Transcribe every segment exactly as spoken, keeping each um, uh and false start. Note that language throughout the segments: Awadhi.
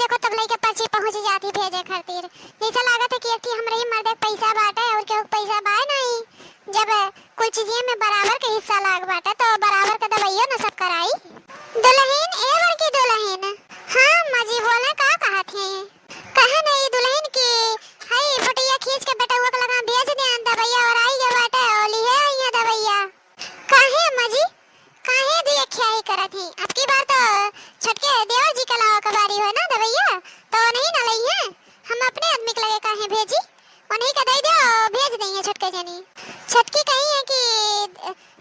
देखो तब लइके पर्ची पहुँच जाती भेजे खातिर। जैसे लागत है कि एक ठी हमरे ही मर्दे के पैसा बाटे और केहू के पैसा बाय नहीं। जब कुल चीजिए में बराबर के हिस्सा लाग बाटे तो बराबर के दवाइयो न सब कराई। दुलहिन, ए बड़की दुलहिन। हाँ अम्मा जी, बोले का कहत है? कहे नहीं दुलहिन की हई फोटोया खींच के बेटउआ के लगा भेज दे, दवाइया और आई गए बाटे और लिहे आई है दवाइया। काहे अम्मा जी, काहे दिया खियाई करत ही? अब की बार तो छोटके देवर जी के लावा के बारी हो ना दवाइया, तो नहीं ना लई है। हम अपने आदमी के लगे काहे भेजी? उन्हीं के दे दो, भेज देंगे छोटके जनी। छोटकी कही है कि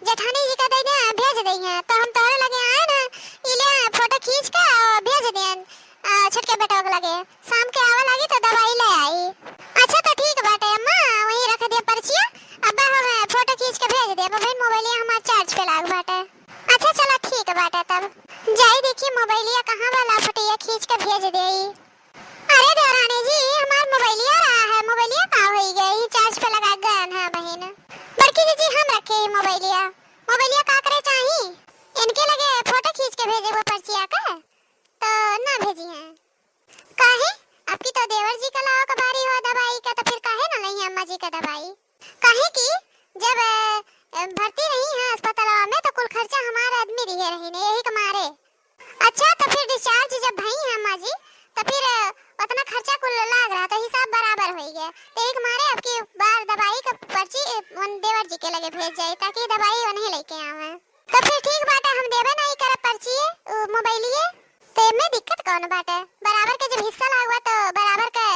जेठानी जी का दे दे, भेज देंगे, तो हम तोहरे लगे आए ना, ई ले फोटो खींच के और भेज दें। आ, छोटके बेटवा के लगे शाम के आवे लागी तो दवाई ले आई। अच्छा तो ठीक बाटे अम्मा, वहीं रख दे पर्चिया। अब हम फोटो खींच के भेज दे। अब भाई मोबाइलिया हमार चार्ज पे लाग बाटे। अच्छा चला ठीक बाटे तब। जाई देखी मोबाइलिया कहाँ वाला, फोटोया खींच के भेज दे। अरे देवरानी जी, हमार मोबाइलिया रहा है, मोबाइलिया का होई गई? चार्ज पे लगा गए हैं बहिन। बड़की दीदी हम रखे ही मोबाइलिया। मोबाइलिया का करे चाही? इनके लगे फोटो खींच के भेजे वो पर्चिया का, तो ना भेजी हैं। काहे? आपकी तो देवर जी का लावा का बारी हो दवाई का, तो फिर काहे ना लई अम्मा जी का दवाई? काहे कि जब, अ, भर्ती रही हैं अस्पतालवा में तो कुल खर्चा हमार आदमी दिहे रही ने, यही के मारे। अच्छा, तो फिर डिस्चार्ज जब भई हैं अम्मा जी, तो फिर, अ, उतना खर्चा कुल लाग रहा, तो हिसाब बराबर होई गया। तो यही के मारे अब की बार दवाई का पर्ची, अ, उन देवर जी के लगे भेज जाई, ताकि दवाई उन्हीं लेके आवे। तो फिर ठीक बाटे, हम देबे नहीं करब पर्चिए, उ मोबाइलिए। तो एमे दिक्कत कौन बाटे? बराबर के जब हिस्सा लागवा तो बराबर के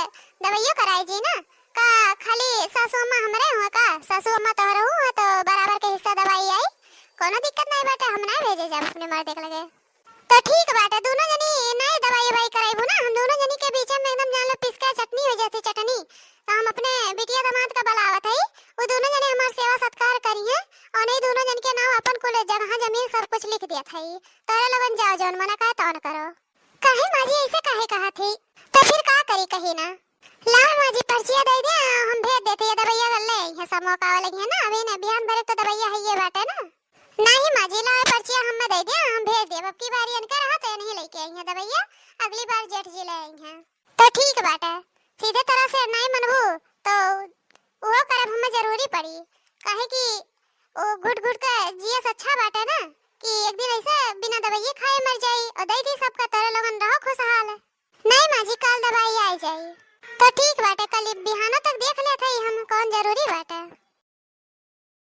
दवाइयो कराई जी ना। का खाली सासू अम्मा हमरे हुआ का? सासू अम्मा तोहरे हुआ तो बराबर के हिस्सा दवाई आई, कोनो दिक्कत नहीं बाटे, हम नहीं भेजे जाब अपने मर्दे के लगे। तो ठीक बाटे, दोनों जनी नहीं दवाई उवाई कराइबू ना, हम दोनों जनी के बीच में एकदम जान लो पिसका चटनी हो जाती चटनी। तो हम अपने बिटिया दामाद का बुलावत हई, वो दोनों जने हमार सेवा सत्कार करिहें और नहीं दोनों जन के नाम अपन कुल जगह जमीन सब कुछ लिख दिया था। तोहरे लोगन जाओ, जौन मना कहे तौन करो। काहे माँ जी ऐसे काहे कहा थी? तो फिर का करी कही ना। ला माँ जी पर्चिया दे दे, हम भेज देते, ये दवाइया ले आई है, समोका वाले की है ना, अभी ना बिहान भरे तो दवाइया है ये बाटे ना। नहीं माँ जी, ला पर्चिया हमें दे दे, हम भेज देब। अब की बारी इनके रहा तो ये नहीं लेके आई है दवाइया, अगली बार जेठ जी ले आई हैं। तो ठीक बाटे, सीधे तरह से नहीं मनबू तो वो करब हमें जरूरी पड़ी, काहे कि वो घुट घुट के जियस अच्छा बाटे ना, कि एक दिन ऐसे बिना दवाइये खाए मर जाई और दे दी सबका, तोरे लोगन रहो खुशहाल। नहीं माँ जी, कल दवाई आई जाई। तो ठीक बाटे, कल बिहानो तक देख लेत हई हम कौन जरूरी बा।